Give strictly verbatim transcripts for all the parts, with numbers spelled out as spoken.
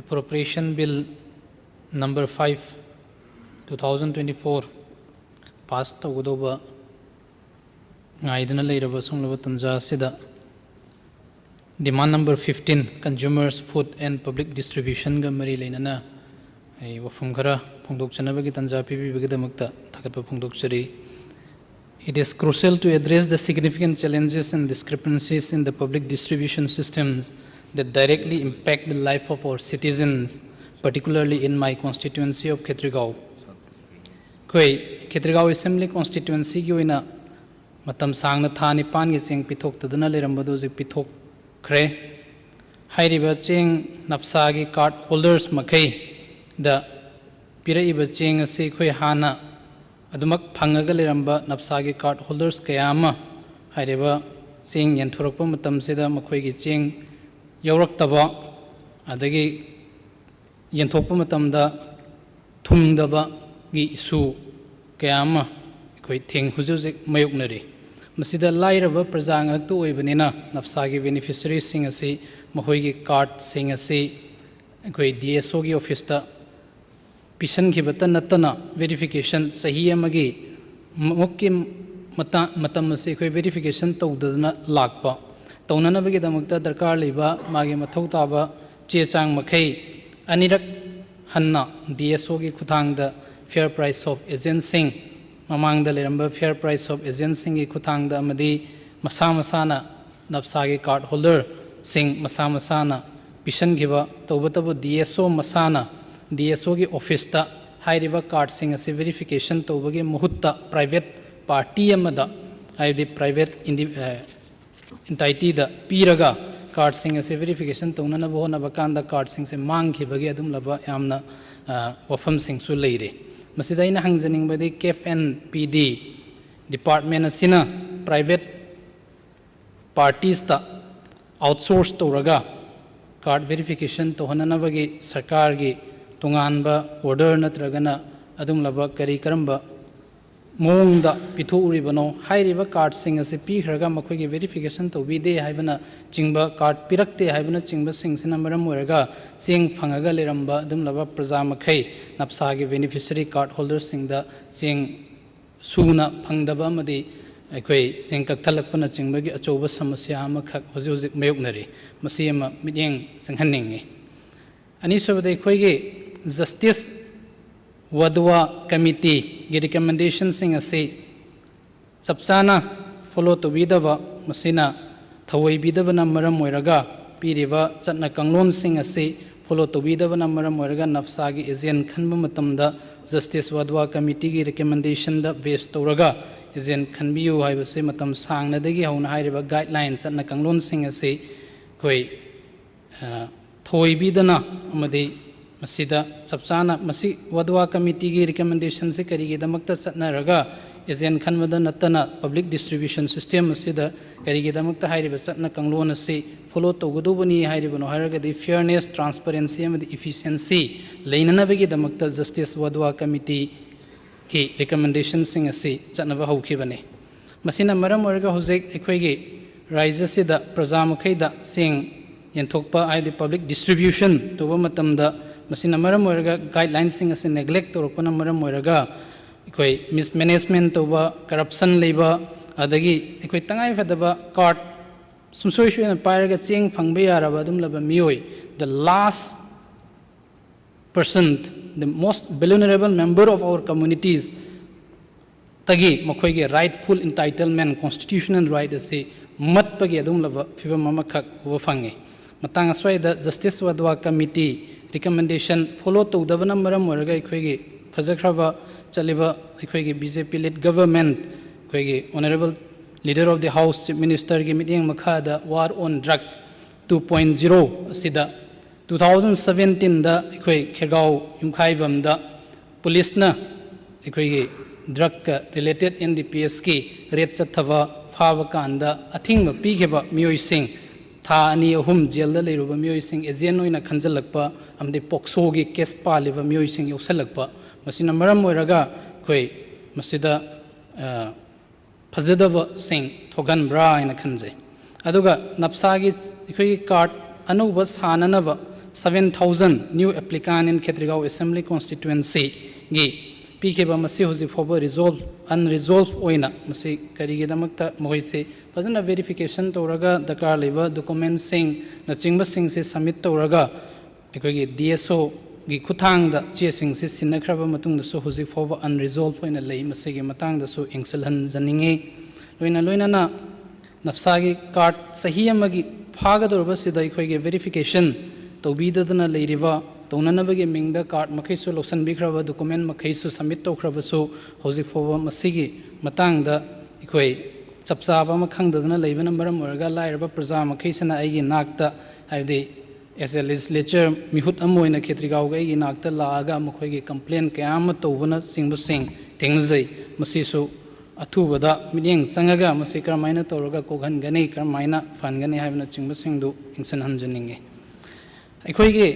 Appropriation Bill number five, two thousand twenty-four pass ꯇꯧꯒꯗꯧꯕ ꯉꯥꯏꯗꯨꯅ ꯂꯩꯔꯕ ꯁꯨꯝꯂꯕ ꯇꯟꯖꯥ ꯑꯁꯤꯗ, demand number fifteen, Consumers, Food and Public Distribution ꯒ ꯃꯔꯤ ꯂꯩꯅꯅ ꯑꯩ ꯋꯥꯐꯝ ꯈꯔ ꯐꯣꯡꯗꯣꯛꯆꯅꯕꯒꯤ ꯇꯟꯖꯥ ꯄꯤꯕꯤꯕꯒꯤꯗꯃꯛꯇ ꯊꯥꯒꯠꯄ ꯐꯣꯡꯗꯣꯛꯆꯔꯤ꯫ It is crucial to address the significant challenges and discrepancies in the public distribution systems that directly impact the life of our citizens, particularly in my constituency of ꯈꯦꯇ꯭ꯔꯤꯒꯥꯎ꯫ ꯑꯩꯈꯣꯏ ꯈꯦꯇ꯭ꯔꯤꯒꯥꯎ Assembly Constituency ꯒꯤ ꯑꯣꯏꯅ ꯃꯇꯝ ꯁꯥꯡꯅ ꯊꯥ ꯅꯤꯄꯥꯟꯒꯤ ꯆꯦꯡ ꯄꯤꯊꯣꯛꯇꯗꯨꯅ ꯂꯩꯔꯝꯕꯗꯨ ꯍꯧꯖꯤꯛ ꯄꯤꯊꯣꯛꯈ꯭ꯔꯦ꯫ ꯍꯥꯏꯔꯤꯕ ꯆꯦꯡ NAPSA ꯒꯤ card holders ꯃꯈꯩꯗ ꯄꯤꯔꯛꯏꯕ ꯆꯦꯡ ꯑꯁꯤ ꯑꯩꯈꯣꯏ ꯍꯥꯟꯅ ꯑꯗꯨꯃꯛ ꯐꯪꯉꯒ ꯂꯩꯔꯝꯕ NAPSA ꯒꯤ card holders ꯀꯌꯥ ꯑꯃ ꯍꯥꯏꯔꯤꯕ ꯆꯦꯡ ꯌꯦꯟꯊꯣꯔꯛꯄ ꯃꯇꯝꯁꯤꯗ ꯃꯈꯣꯏꯒꯤ ꯆꯦꯡ ꯌꯧꯔꯛꯇꯕ, ꯑꯗꯒꯤ ꯌꯦꯟꯊꯣꯛꯄ ꯃꯇꯝꯗ ꯊꯨꯡꯗꯕꯒꯤ issue ꯀꯌꯥ ꯑꯃ ꯑꯩꯈꯣꯏ ꯊꯦꯡ-, ꯍꯧꯖꯤꯛ ꯍꯧꯖꯤꯛ ꯃꯥꯌꯣꯛꯅꯔꯤ꯫ ꯃꯁꯤꯗ ꯂꯥꯏꯔꯕ ꯄ꯭ꯔꯖꯥ ꯉꯥꯛꯇ ꯑꯣꯏꯕꯅꯤꯅ NAPSA ꯒꯤ beneficiary ꯁꯤꯡ ꯑꯁꯤ ꯃꯈꯣꯏꯒꯤ card ꯁꯤꯡ ꯑꯁꯤ ꯑꯩꯈꯣꯏ D S O ꯒꯤ office ꯇ ꯄꯤꯁꯤꯟꯈꯤꯕꯇ ꯅꯠꯇꯅ verification ꯆꯍꯤ ꯑꯃꯒꯤ ꯃꯨꯛꯀꯤ ꯃꯇꯥ-, ꯃꯇꯝ ꯑꯁꯤ ꯑꯩꯈꯣꯏ verification ꯇꯧꯗꯗꯨꯅ ꯂꯥꯛꯄ꯫ ꯇꯧꯅꯅꯕꯒꯤꯗꯃꯛꯇ ꯗꯔꯀꯥꯔ ꯂꯩꯕ ꯃꯥꯒꯤ ꯃꯊꯧ ꯇꯥꯕ ꯆꯦ ꯆꯥꯡ ꯃꯈꯩ ꯑꯅꯤꯔꯛ ꯍꯟꯅ D S O ꯒꯤ ꯈꯨꯠꯊꯥꯡꯗ fair price of agent ꯁꯤꯡ, ꯃꯃꯥꯡꯗ ꯂꯩꯔꯝꯕ fair price of agent ꯁꯤꯡꯒꯤ ꯈꯨꯠꯊꯥꯡꯗ ꯑꯃꯗꯤ ꯃꯁꯥ ꯃꯁꯥꯅ NAPSA ꯒꯤ card holder ꯁꯤꯡ ꯃꯁꯥ ꯃꯁꯥꯅ ꯄꯤꯁꯤꯟꯈꯤꯕ, ꯇꯧꯕꯇꯕꯨ D S O ꯃꯁꯥꯅ D S O ꯒꯤ office ꯇ ꯍꯥꯏꯔꯤꯕ card ꯁꯤꯡ ꯑꯁꯤ verification ꯇꯧꯕꯒꯤ ꯃꯍꯨꯠꯇ private party ꯑꯃꯗ, ꯍꯥꯏꯕꯗꯤ private ꯏꯟꯗꯤ-, ꯑ, entity ꯗ ꯄꯤꯔꯒ card ꯁꯤꯡ ꯑꯁꯤ verification ꯇꯧꯅꯅꯕ ꯍꯣꯠꯅꯕ ꯀꯥꯟꯗ card ꯁꯤꯡꯁꯦ ꯃꯥꯡꯈꯤꯕꯒꯤ ꯑꯗꯨꯒꯨꯝꯂꯕ ꯌꯥꯝꯅ, ꯑ, ꯋꯥꯐꯝꯁꯤꯡꯁꯨ ꯂꯩꯔꯤ꯫ ꯃꯁꯤꯗ ꯑꯩꯅ ꯍꯪꯖꯅꯤꯡꯕꯗꯤ, CAF and PD department ꯑꯁꯤꯅ private parties ꯇ outsource ꯇꯧꯔꯒ card verification ꯇꯧꯍꯟꯅꯅꯕꯒꯤ ꯁꯔꯀꯥꯔꯒꯤ ꯇꯣꯉꯥꯟꯕ order ꯅꯠꯇ꯭ꯔꯒꯅ ꯑꯗꯨꯒꯨꯝꯂꯕ ꯀꯔꯤ ꯀꯔꯝꯕ ꯃꯑꯣꯡꯗ ꯄꯤꯊꯣꯛꯎꯔꯤꯕꯅꯣ? ꯍꯥꯏꯔꯤꯕ ꯀꯥꯔꯠꯁꯤꯡ ꯑꯁꯤ ꯄꯤꯈ꯭ꯔꯒ ꯃꯈꯣꯏꯒꯤ ꯚꯦꯔꯤꯐꯤꯀꯦꯁꯟ ꯇꯧꯕꯤꯗꯦ ꯍꯥꯏꯕꯅꯆꯤꯡꯕ, ꯀꯥꯔꯠ ꯄꯤꯔꯛꯇꯦ ꯍꯥꯏꯕꯅꯆꯤꯡꯕꯁꯤꯡꯁꯤꯅ ꯃꯔꯝ ꯑꯣꯏꯔꯒ ꯆꯦꯡ ꯐꯪꯉꯒ ꯂꯩꯔꯝꯕ ꯑꯗꯨꯝꯂꯕ ꯄ꯭ꯔꯖꯥ ꯃꯈꯩ, ꯅꯞꯁꯥꯒꯤ ꯕꯦꯅꯤꯐꯤꯁꯔꯤ ꯀꯥꯔꯠ ꯍꯣꯜꯗꯔꯁꯤꯡꯗ ꯆꯦꯡ ꯁꯨꯅ ꯐꯪꯗꯕ ꯑꯃꯗꯤ ꯑꯩꯈꯣꯏ ꯆꯦꯡ ꯀꯛꯊꯠꯂꯛꯄꯅꯆꯤꯡꯕꯒꯤ ꯑꯆꯧꯕ ꯁꯃꯁ꯭ꯌꯥ ꯑꯃꯈꯛ ꯍꯧꯖꯤꯛ ꯍꯧꯖꯤꯛ ꯃꯥꯌꯣꯛꯅꯔꯤ꯫ ꯃꯁꯤ ꯑꯃ ꯃꯤꯠꯌꯦꯡ ꯆꯪꯍꯟꯅꯤꯡꯏ꯫ ꯑꯅꯤꯁꯨꯕꯗ, ꯑꯩꯈꯣꯏꯒꯤ ꯖꯁꯇꯤꯁ ꯋꯥꯗꯋꯥ ꯀꯃꯤꯇꯤꯒꯤ ꯔꯤꯀꯃꯦꯟꯗꯦꯁꯟꯁꯤꯡ ꯑꯁꯤ ꯆꯞ ꯆꯥꯅ ꯐꯣꯂꯣ ꯇꯧꯕꯤꯗꯕ, ꯃꯁꯤꯅ ꯊꯧꯑꯣꯏꯕꯤꯗꯕꯅ ꯃꯔꯝ ꯑꯣꯏꯔꯒ ꯄꯤꯔꯤꯕ ꯆꯠꯅ ꯀꯥꯡꯂꯣꯟꯁꯤꯡ ꯑꯁꯤ ꯐꯣꯂꯣ ꯇꯧꯕꯤꯗꯕꯅ ꯃꯔꯝ ꯑꯣꯏꯔꯒ ꯅꯞꯁꯥꯒꯤ ꯑꯦꯖꯦꯟ ꯈꯟꯕ ꯃꯇꯝꯗ ꯖꯁꯇꯤꯁ ꯋꯥꯗꯋꯥ ꯀꯃꯤꯇꯤꯒꯤ ꯔꯤꯀꯃꯦꯟꯗꯦꯁꯟꯗ ꯕꯦꯁ ꯇꯧꯔꯒ ꯑꯦꯖꯦꯟ ꯈꯟꯕꯤꯌꯨ ꯍꯥꯏꯕꯁꯤ ꯃꯇꯝ ꯁꯥꯡꯅꯗꯒꯤ ꯍꯧꯅ ꯍꯥꯏꯔꯤꯕ ꯒꯥꯏꯗꯂꯥꯏꯟ, ꯆꯠꯅ ꯀꯥꯡꯂꯣꯟꯁꯤꯡ ꯑꯁꯤ ꯑꯩꯈꯣꯏ, ꯑ, ꯊꯧꯑꯣꯏꯕꯤꯗꯅ ꯑꯃꯗꯤ ꯃꯁꯤꯗ ꯆꯞ ꯆꯥꯅ ꯃꯁꯤ ꯋꯥꯗꯋꯥ ꯀꯃꯤꯇꯤꯒꯤ ꯔꯤꯀꯃꯦꯟꯗꯦꯁꯟꯁꯤ ꯀꯔꯤꯒꯤꯗꯃꯛꯇ ꯆꯠꯅꯔꯒ ꯑꯦꯖꯦꯟ ꯈꯟꯕꯗ ꯅꯠꯇꯅ ꯄꯕ꯭ꯂꯤꯛ ꯗꯤꯁꯇ꯭ꯔꯤꯕ꯭ꯌꯨꯁꯟ ꯁꯤꯁꯇꯦꯝ ꯑꯁꯤꯗ ꯀꯔꯤꯒꯤꯗꯃꯛꯇ ꯍꯥꯏꯔꯤꯕ ꯆꯠꯅ ꯀꯥꯡꯂꯣꯟ ꯑꯁꯤ ꯐꯣꯂꯣ ꯇꯧꯒꯗꯧꯕꯅꯤ ꯍꯥꯏꯔꯤꯕꯅꯣ ꯍꯥꯏꯔꯒꯗꯤ ꯐꯤꯌꯔꯅꯦꯁ, ꯇ꯭ꯔꯥꯟꯁꯄꯔꯦꯟꯁꯤ ꯑꯃꯗꯤ ꯏꯐꯤꯁꯤꯌꯦꯟꯁꯤ ꯂꯩꯅꯅꯕꯒꯤꯗꯃꯛꯇ ꯖꯁꯇꯤꯁ ꯋꯥꯗꯋꯥ ꯀꯃꯤꯇꯤꯒꯤ ꯔꯤꯀꯃꯦꯟꯗꯦꯁꯟꯁꯤꯡ ꯑꯁꯤ ꯆꯠꯅꯕ ꯍꯧꯈꯤꯕꯅꯤ꯫ ꯃꯁꯤꯅ ꯃꯔꯝ ꯑꯣꯏꯔꯒ ꯍꯧꯖꯤꯛ ꯑꯩꯈꯣꯏꯒꯤ ꯔꯥꯖ꯭ꯌꯁꯤꯗ ꯄ꯭ꯔꯖꯥ ꯃꯈꯩꯗ ꯆꯦꯡ ꯌꯦꯟꯊꯣꯛꯄ, ꯍꯥꯏꯗꯤ ꯄꯕ꯭ꯂꯤꯛ ꯗꯤꯁꯇ꯭ꯔꯤꯕ꯭ꯌꯨꯁꯟ ꯇꯧꯕ ꯃꯇꯝꯗ ꯃꯁꯤꯅ ꯃꯔꯝ ꯑꯣꯏꯔꯒ ꯒꯥꯏꯗꯂꯥꯏꯟꯁꯤꯡ ꯑꯁꯤ ꯅꯦꯒ꯭ꯂꯦꯛ ꯇꯧꯔꯛꯄꯅ ꯃꯔꯝ ꯑꯣꯏꯔꯒ ꯑꯩꯈꯣꯏ ꯃꯤꯁꯃꯦꯅꯦꯖꯃꯦꯟ ꯇꯧꯕ, ꯀꯔꯞꯁꯟ ꯂꯩꯕ, ꯑꯗꯒꯤ ꯑꯩꯈꯣꯏ ꯇꯉꯥꯏꯐꯗꯕ ꯀꯥꯔꯠ ꯁꯨꯡꯁꯣꯏ ꯁꯣꯏꯗꯅ ꯄꯥꯏꯔꯒ ꯆꯦꯡ ꯐꯪꯕ ꯌꯥꯔꯕ ꯑꯗꯨꯝꯂꯕ ꯃꯤꯑꯣꯏ, the last person, the most vulnerable member of our communities, ꯇꯒꯤ ꯃꯈꯣꯏꯒꯤ ꯔꯥꯏꯠꯐꯨꯜ ꯏꯟꯇꯥꯏꯇꯜꯃꯦꯟ, ꯀꯣꯟꯁꯇꯤꯇ꯭ꯌꯨꯁꯅꯦꯜ ꯔꯥꯏꯠ ꯑꯁꯤ ꯃꯠꯄꯒꯤ ꯑꯗꯨꯒꯨꯝꯂꯕ ꯐꯤꯕꯝ ꯑꯃꯈꯛ ꯎꯕ ꯐꯪꯉꯤ꯫ ꯃꯇꯥꯡ ꯑꯁ꯭ꯋꯥꯏꯗ ꯖꯁꯇꯤꯁ ꯋꯥꯗꯋꯥ ꯀꯃꯤꯇꯤ ꯔꯤꯀꯃꯦꯟꯗꯦꯁꯟ ꯐꯣꯂꯣ ꯇꯧꯗꯕꯅ ꯃꯔꯝ ꯑꯣꯏꯔꯒ ꯑꯩꯈꯣꯏꯒꯤ ꯐꯖꯈ꯭ꯔꯕ ꯆꯠꯂꯤꯕ ꯑꯩꯈꯣꯏꯒꯤ ꯕꯤ ꯖꯦ ꯄꯤ ꯂꯤꯗ ꯒꯚꯔꯟꯃꯦꯟꯠ, ꯑꯩꯈꯣꯏꯒꯤ Honourable Leader of the House, Chief Ministerꯒꯤ ꯃꯤꯠꯌꯦꯡ ꯃꯈꯥꯗ War on Drug two point zero ꯑꯁꯤꯗ two thousand seventeenꯗ ꯑꯩꯈꯣꯏ ꯈꯦꯔꯒꯥꯎ ꯌꯨꯝꯈꯥꯏꯕꯝꯗ ꯄꯨꯂꯤꯁꯅ ꯑꯩꯈꯣꯏꯒꯤ ꯗ꯭ꯔꯒꯀ ꯔꯤꯂꯦꯇꯦꯗ ꯑꯦꯟ ꯗꯤ ꯄꯤ ꯑꯦꯁꯀꯤ ꯔꯦꯗ ꯆꯠꯊꯕ, ꯐꯥꯕ ꯀꯥꯟꯗ ꯑꯊꯤꯡꯕ ꯄꯤꯈꯤꯕ ꯃꯤꯑꯣꯏꯁꯤꯡ, ꯊꯥ ꯑꯅꯤ ꯑꯍꯨꯝ ꯖꯦꯜꯗ ꯂꯩꯔꯨꯕ ꯃꯤꯑꯣꯏꯁꯤꯡ, ꯑꯦꯖꯦꯟ ꯑꯣꯏꯅ ꯈꯟꯖꯤꯜꯂꯛꯄ ꯑꯃꯗꯤ ꯄꯣꯛꯁꯣꯒꯤ ꯀꯦꯁ ꯄꯥꯜꯂꯤꯕ ꯃꯤꯑꯣꯏꯁꯤꯡ ꯌꯥꯎꯁꯜꯂꯛꯄ, ꯃꯁꯤꯅ ꯃꯔꯝ ꯑꯣꯏꯔꯒ ꯑꯩꯈꯣꯏ ꯃꯁꯤꯗ ꯐꯖꯗꯕꯁꯤꯡ ꯊꯣꯛꯍꯟꯕ꯭ꯔꯥ ꯍꯥꯏꯅ ꯈꯟꯖꯩ꯫ ꯑꯗꯨꯒ ꯅꯞꯁꯥꯒꯤ ꯑꯩꯈꯣꯏꯒꯤ ꯀꯥꯔꯠ ꯑꯅꯧꯕ ꯁꯥꯅꯅꯕ seven thousand new applicant in Khetrigao Assembly Constituencyꯒꯤ ꯄꯤꯈꯤꯕ ꯃꯁꯤ ꯍꯧꯖꯤꯛ ꯐꯥꯎꯕ ꯔꯤꯖꯣꯜꯚ ꯑꯟꯔꯤꯖꯣꯜꯚ ꯑꯣꯏꯅ ꯃꯁꯤ ꯀꯔꯤꯒꯤꯗꯃꯛꯇ ꯃꯈꯣꯏꯁꯤ ꯐꯖꯅ ꯚꯦꯔꯤꯐꯤꯀꯦꯁꯟ ꯇꯧꯔꯒ ꯗꯔꯀꯥꯔ ꯂꯩꯕ ꯗꯣꯀꯨꯃꯦꯟꯁꯤꯡꯅꯆꯤꯡꯕꯁꯤꯡꯁꯤ ꯁꯕꯃꯤꯠ ꯇꯧꯔꯒ ꯑꯩꯈꯣꯏꯒꯤ ꯗꯤ ꯑꯦꯁ ꯑꯣꯒꯤ ꯈꯨꯠꯊꯥꯡꯗ ꯆꯦꯁꯤꯡꯁꯤ ꯁꯤꯟꯅꯈ꯭ꯔꯕ ꯃꯇꯨꯡꯗꯁꯨ ꯍꯧꯖꯤꯛ ꯐꯥꯎꯕ ꯑꯟꯔꯤꯖꯣꯜꯚ ꯑꯣꯏꯅ ꯂꯩ꯫ ꯃꯁꯤꯒꯤ ꯃꯇꯥꯡꯗꯁꯨ ꯌꯦꯡꯁꯤꯜꯍꯟꯖꯅꯤꯡꯉꯤ꯫ ꯂꯣꯏꯅ ꯂꯣꯏꯅꯅ ꯅꯞꯁꯥꯒꯤ ꯀꯥꯔꯠ ꯆꯍꯤ ꯑꯃꯒꯤ ꯐꯥꯒꯗꯧꯔꯕꯁꯤꯗ ꯑꯩꯈꯣꯏꯒꯤ ꯚꯦꯔꯤꯐꯤꯀꯦꯁꯟ ꯇꯧꯕꯤꯗꯗꯅ ꯂꯩꯔꯤꯕ, ꯇꯧꯅꯅꯕꯒꯤ ꯃꯤꯡꯗ ꯀꯥꯔꯠ ꯃꯈꯩꯁꯨ ꯂꯧꯁꯤꯟꯕꯤꯈ꯭ꯔꯕ, ꯗꯣꯀꯨꯃꯦꯟ ꯃꯈꯩꯁꯨ ꯁꯕꯃꯤꯠ ꯇꯧꯈ꯭ꯔꯕꯁꯨ ꯍꯧꯖꯤꯛ ꯐꯥꯎꯕ ꯃꯁꯤꯒꯤ ꯃꯇꯥꯡꯗ ꯑꯩꯈꯣꯏ ꯆꯞ ꯆꯥꯕ ꯑꯃ ꯈꯪꯗꯗꯅ ꯂꯩꯕꯅ ꯃꯔꯝ ꯑꯣꯏꯔꯒ ꯂꯥꯏꯔꯕ ꯄ꯭ꯔꯖꯥ ꯃꯈꯩꯁꯤꯅ ꯑꯩꯒꯤ ꯅꯥꯛꯇ, ꯍꯥꯏꯕꯗꯤ as a legislature ꯃꯤꯍꯨꯠ ꯑꯃ ꯑꯣꯏꯅ ꯈꯦꯇ꯭ꯔꯤꯒꯥꯎꯒ ꯑꯩꯒꯤ ꯅꯥꯛꯇ ꯂꯥꯛꯑꯒ ꯃꯈꯣꯏꯒꯤ ꯀꯝꯄ꯭ꯂꯦꯟ ꯀꯌꯥ ꯑꯃ ꯇꯧꯕꯅꯆꯤꯡꯕꯁꯤꯡ ꯊꯦꯡꯅꯖꯩ꯫ ꯃꯁꯤꯁꯨ ꯑꯊꯨꯕꯗ ꯃꯤꯠꯌꯦꯡ ꯆꯪꯉꯒ ꯃꯁꯤ ꯀꯔꯝꯍꯥꯏꯅ ꯇꯧꯔꯒ ꯀꯣꯛꯍꯟꯒꯅꯤ, ꯀꯔꯝꯍꯥꯏꯅ ꯐꯍꯟꯒꯅꯤ ꯍꯥꯏꯕꯅꯆꯤꯡꯕꯁꯤꯡꯗꯨ ꯌꯦꯡꯁꯤꯟꯍꯟꯖꯅꯤꯡꯉꯤ꯫ ꯑꯩꯈꯣꯏꯒꯤ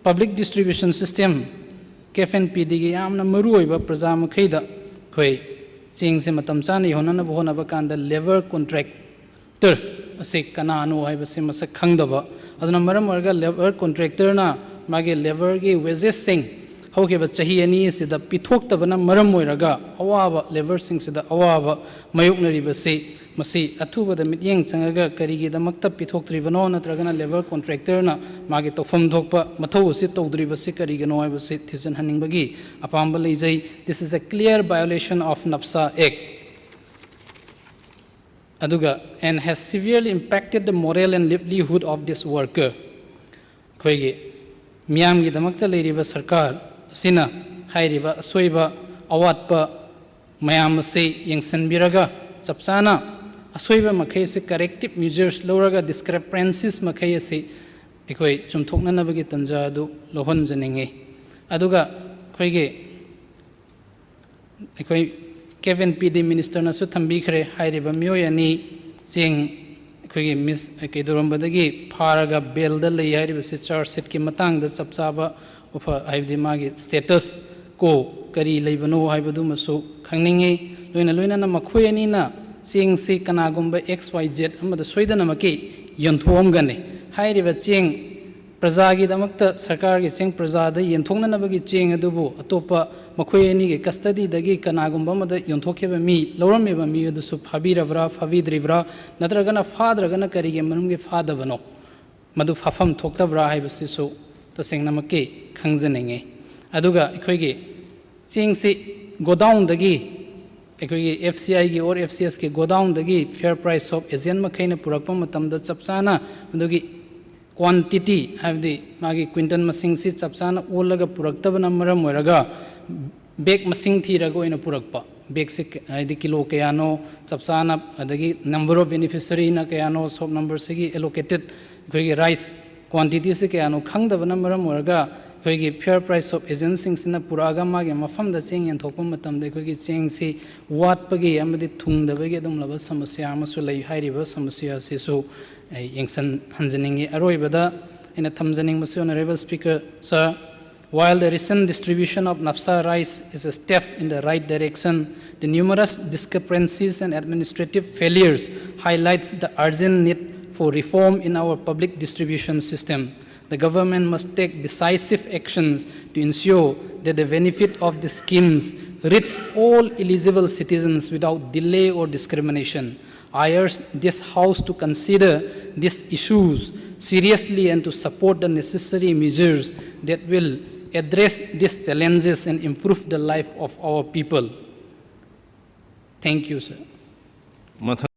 ꯄꯕ꯭ꯂꯤꯛ ꯗꯤꯁꯇ꯭ꯔꯤꯕ꯭ꯌꯨꯁꯟ ꯁꯤꯁꯇꯦꯝ, ꯀꯦꯐ ꯑꯦꯟ ꯄꯤ ꯗꯤꯒꯤ ꯌꯥꯝꯅ ꯃꯔꯨꯑꯣꯏꯕ ꯄ꯭ꯔꯖꯥ ꯃꯈꯩꯗ ꯑꯩꯈꯣꯏ ꯆꯦꯡꯁꯦ ꯃꯇꯝ ꯆꯥꯅ ꯌꯧꯍꯟꯅꯕ ꯍꯣꯠꯅꯕ ꯀꯥꯟꯗ ꯂꯦꯕꯔ ꯀꯣꯟꯇ꯭ꯔꯦꯛꯇꯔ ꯑꯁꯤ ꯀꯅꯥꯅꯣ ꯍꯥꯏꯕꯁꯤ ꯃꯁꯛ ꯈꯪꯗꯕ, ꯑꯗꯨꯅ ꯃꯔꯝ ꯑꯣꯏꯔꯒ ꯂꯦꯕꯔ ꯀꯣꯟꯇ꯭ꯔꯦꯛꯇꯔꯅ ꯃꯥꯒꯤ ꯂꯦꯕꯔꯒꯤ ꯋꯦꯖꯦꯁꯁꯤꯡ ꯍꯧꯈꯤꯕ ꯆꯍꯤ ꯑꯅꯤ ꯑꯁꯤꯗ ꯄꯤꯊꯣꯛꯇꯕꯅ ꯃꯔꯝ ꯑꯣꯏꯔꯒ ꯑꯋꯥꯕ, ꯂꯦꯕꯔꯁꯤꯡꯁꯤꯗ ꯑꯋꯥꯕ ꯃꯥꯌꯣꯛꯅꯔꯤꯕꯁꯤ ꯃꯁꯤ ꯑꯊꯨꯕꯗ ꯃꯤꯠꯌꯦꯡ ꯆꯪꯉꯒ ꯀꯔꯤꯒꯤꯗꯃꯛꯇ ꯄꯤꯊꯣꯛꯇ꯭ꯔꯤꯕꯅꯣ ꯅꯠꯇ꯭ꯔꯒꯅ ꯂꯦꯕꯔ ꯀꯣꯟꯇ꯭ꯔꯦꯛꯇꯔꯅ ꯃꯥꯒꯤ ꯇꯧꯐꯝ ꯊꯣꯛꯄ ꯃꯊꯧ ꯑꯁꯤ ꯇꯧꯗ꯭ꯔꯤꯕꯁꯤ ꯀꯔꯤꯒꯤꯅꯣ ꯍꯥꯏꯕꯁꯤ ꯊꯤꯖꯤꯟꯍꯟꯅꯤꯡꯕꯒꯤ ꯑꯄꯥꯝꯕ ꯂꯩꯖꯩ꯫ This is a clear violation of NAPSA Act꯫ ꯑꯗꯨꯒ and has severely impacted the morale and livelihood of this worker꯫ ꯑꯩꯈꯣꯏꯒꯤ ꯃꯤꯌꯥꯝꯒꯤꯗꯃꯛꯇ ꯂꯩꯔꯤꯕ ꯁꯔꯀꯥꯔ ꯑꯁꯤꯅ ꯍꯥꯏꯔꯤꯕ ꯑꯁꯣꯏꯕ ꯑꯋꯥꯠꯄ ꯃꯌꯥꯝ ꯑꯁꯤ ꯌꯦꯡꯁꯤꯟꯕꯤꯔꯒ ꯆꯞ ꯆꯥꯅ ꯑꯁꯣꯏꯕ ꯃꯈꯩ ꯑꯁꯤ ꯀꯔꯦꯛꯇꯤꯞ ꯃꯤꯖꯔꯁ ꯂꯧꯔꯒ ꯗꯤꯁꯀ꯭ꯔꯦꯄꯦꯟꯁꯤꯁ ꯃꯈꯩ ꯑꯁꯤ ꯑꯩꯈꯣꯏ ꯆꯨꯝꯊꯣꯛꯅꯅꯕꯒꯤ ꯇꯟꯖꯥ ꯑꯗꯨ ꯂꯧꯍꯟꯖꯅꯤꯡꯉꯤ꯫ ꯑꯗꯨꯒ ꯑꯩꯈꯣꯏꯒꯤ ꯑꯩꯈꯣꯏ ꯀꯦꯐ ꯑꯦꯟ ꯄꯤ ꯗꯤ ꯃꯤꯅꯤꯁꯇꯔꯅꯁꯨ ꯊꯝꯕꯤꯈ꯭ꯔꯦ꯫ ꯍꯥꯏꯔꯤꯕ ꯃꯤꯑꯣꯏ ꯑꯅꯤ ꯆꯦꯡ ꯑꯩꯈꯣꯏꯒꯤ ꯃꯤꯁ ꯀꯩꯗꯧꯔꯝꯕꯗꯒꯤ ꯐꯥꯔꯒ ꯕꯦꯜꯗ ꯂꯩ ꯍꯥꯏꯔꯤꯕꯁꯤ ꯆꯥꯔꯖ ꯁꯤꯠꯀꯤ ꯃꯇꯥꯡꯗ ꯆꯞ ꯆꯥꯕ ꯍꯥꯏꯕꯗꯤ ꯃꯥꯒꯤ ꯁ꯭ꯇꯦꯇꯁ ꯀꯣ ꯀꯔꯤ ꯂꯩꯕꯅꯣ ꯍꯥꯏꯕꯗꯨꯃꯁꯨ ꯈꯪꯅꯤꯡꯏ꯫ ꯂꯣꯏꯅ ꯂꯣꯏꯅꯅ ꯃꯈꯣꯏ ꯑꯅꯤꯅ ꯆꯦꯡꯁꯤ ꯀꯅꯥꯒꯨꯝꯕ X Y Z ꯑꯃꯗ ꯁꯣꯏꯗꯅꯃꯛꯀꯤ ꯌꯣꯟꯊꯣꯛꯑꯝꯒꯅꯤ꯫ ꯍꯥꯏꯔꯤꯕ ꯆꯦꯡ ꯄ꯭ꯔꯖꯥꯒꯤꯗꯃꯛꯇ ꯁꯔꯀꯥꯔꯒꯤ ꯆꯦꯡ ꯄ꯭ꯔꯖꯥꯗ ꯌꯦꯟꯊꯣꯛꯅꯅꯕꯒꯤ ꯆꯦꯡ ꯑꯗꯨꯕꯨ ꯑꯇꯣꯞꯄ ꯃꯈꯣꯏ ꯑꯅꯤꯒꯤ custody ꯗꯒꯤ ꯀꯅꯥꯒꯨꯝꯕ ꯑꯃꯗ ꯌꯣꯟꯊꯣꯛꯈꯤꯕ ꯃꯤ, ꯂꯧꯔꯝꯃꯤꯕ ꯃꯤ ꯑꯗꯨꯁꯨ ꯐꯥꯕꯤꯔꯕ꯭ꯔꯥ, ꯐꯥꯕꯤꯗ꯭ꯔꯤꯕ꯭ꯔꯥ, ꯅꯠꯇ꯭ꯔꯒꯅ ꯐꯥꯗ꯭ꯔꯒꯅ ꯀꯔꯤꯒꯤ ꯃꯔꯝꯒꯤ ꯐꯥꯗꯕꯅꯣ? ꯃꯗꯨ ꯐꯥꯐꯝ ꯊꯣꯛꯇꯕ꯭ꯔꯥ ꯍꯥꯏꯕꯁꯤꯁꯨ ꯇꯁꯦꯡꯅꯃꯛꯀꯤ ꯈꯪꯖꯅꯤꯡꯏ꯫ ꯑꯗꯨꯒ ꯑꯩꯈꯣꯏꯒꯤ ꯆꯦꯡꯁꯤ godown ꯗꯒꯤ, ꯑꯩꯈꯣꯏꯒꯤ F C I ꯒꯤ or F C S ꯀꯤ godown ꯗꯒꯤ fair price shop agent ꯃꯈꯩꯅ ꯄꯨꯔꯛꯄ ꯃꯇꯝꯗ ꯆꯞ ꯆꯥꯅ ꯃꯗꯨꯒꯤ quantity, ꯍꯥꯏꯕꯗꯤ ꯃꯥꯒꯤ quintal ꯃꯁꯤꯡꯁꯤ ꯆꯞ ꯆꯥꯅ ꯑꯣꯜꯂꯒ ꯄꯨꯔꯛꯇꯕꯅ ꯃꯔꯝ ꯑꯣꯏꯔꯒ bag ꯃꯁꯤꯡ ꯊꯤꯔꯒ ꯑꯣꯏꯅ ꯄꯨꯔꯛꯄ, bag ꯁꯤ ꯀ-, ꯍꯥꯏꯗꯤ ꯀꯤꯂꯣ ꯀꯌꯥꯅꯣ ꯆꯞ ꯆꯥꯅ, ꯑꯗꯒꯤ number of beneficiary ꯅ ꯀꯌꯥꯅꯣ, shop number ꯁꯤꯒꯤ allocated ꯑꯩꯈꯣꯏꯒꯤ rice quantity ꯁꯤ ꯀꯌꯥꯅꯣ ꯈꯪꯗꯕꯅ ꯃꯔꯝ ꯑꯣꯏꯔꯒ ꯑꯩꯈꯣꯏꯒꯤ fair price shop agent ꯁꯤꯡꯁꯤꯅ ꯄꯨꯔꯛꯑꯒ ꯃꯥꯒꯤ ꯃꯐꯝꯗ ꯆꯦꯡ ꯌꯦꯟꯊꯣꯛꯄ ꯃꯇꯝꯗ ꯑꯩꯈꯣꯏꯒꯤ ꯆꯦꯡꯁꯤ ꯋꯥꯠꯄꯒꯤ ꯑꯃꯗꯤ ꯊꯨꯡꯗꯕꯒꯤ ꯑꯗꯨꯒꯨꯝꯂꯕ ꯁꯃꯁ꯭ꯌꯥ ꯑꯃꯁꯨ ꯂꯩ꯫ ꯍꯥꯏꯔꯤꯕ ꯁꯃꯁ꯭ꯌꯥ ꯑꯁꯤꯁꯨ ꯑꯩ ꯌꯦꯡꯁꯤꯟꯍꯟꯖꯅꯤꯡꯏ꯫ ꯑꯔꯣꯏꯕꯗ ꯑꯩꯅ ꯊꯝꯖꯅꯤꯡꯕꯁꯤ, Honourable Speaker, Sir, while the recent distribution of NAFSA rice is a step in the right direction, the numerous discrepancies and administrative failures highlights the urgent need for reform in our public distribution system. The government must take decisive actions to ensure that the benefit of the schemes reach all eligible citizens without delay or discrimination. I urge this House to consider these issues seriously and to support the necessary measures that will address these challenges and improve the life of our people. Thank you, sir. ꯃꯊꯪ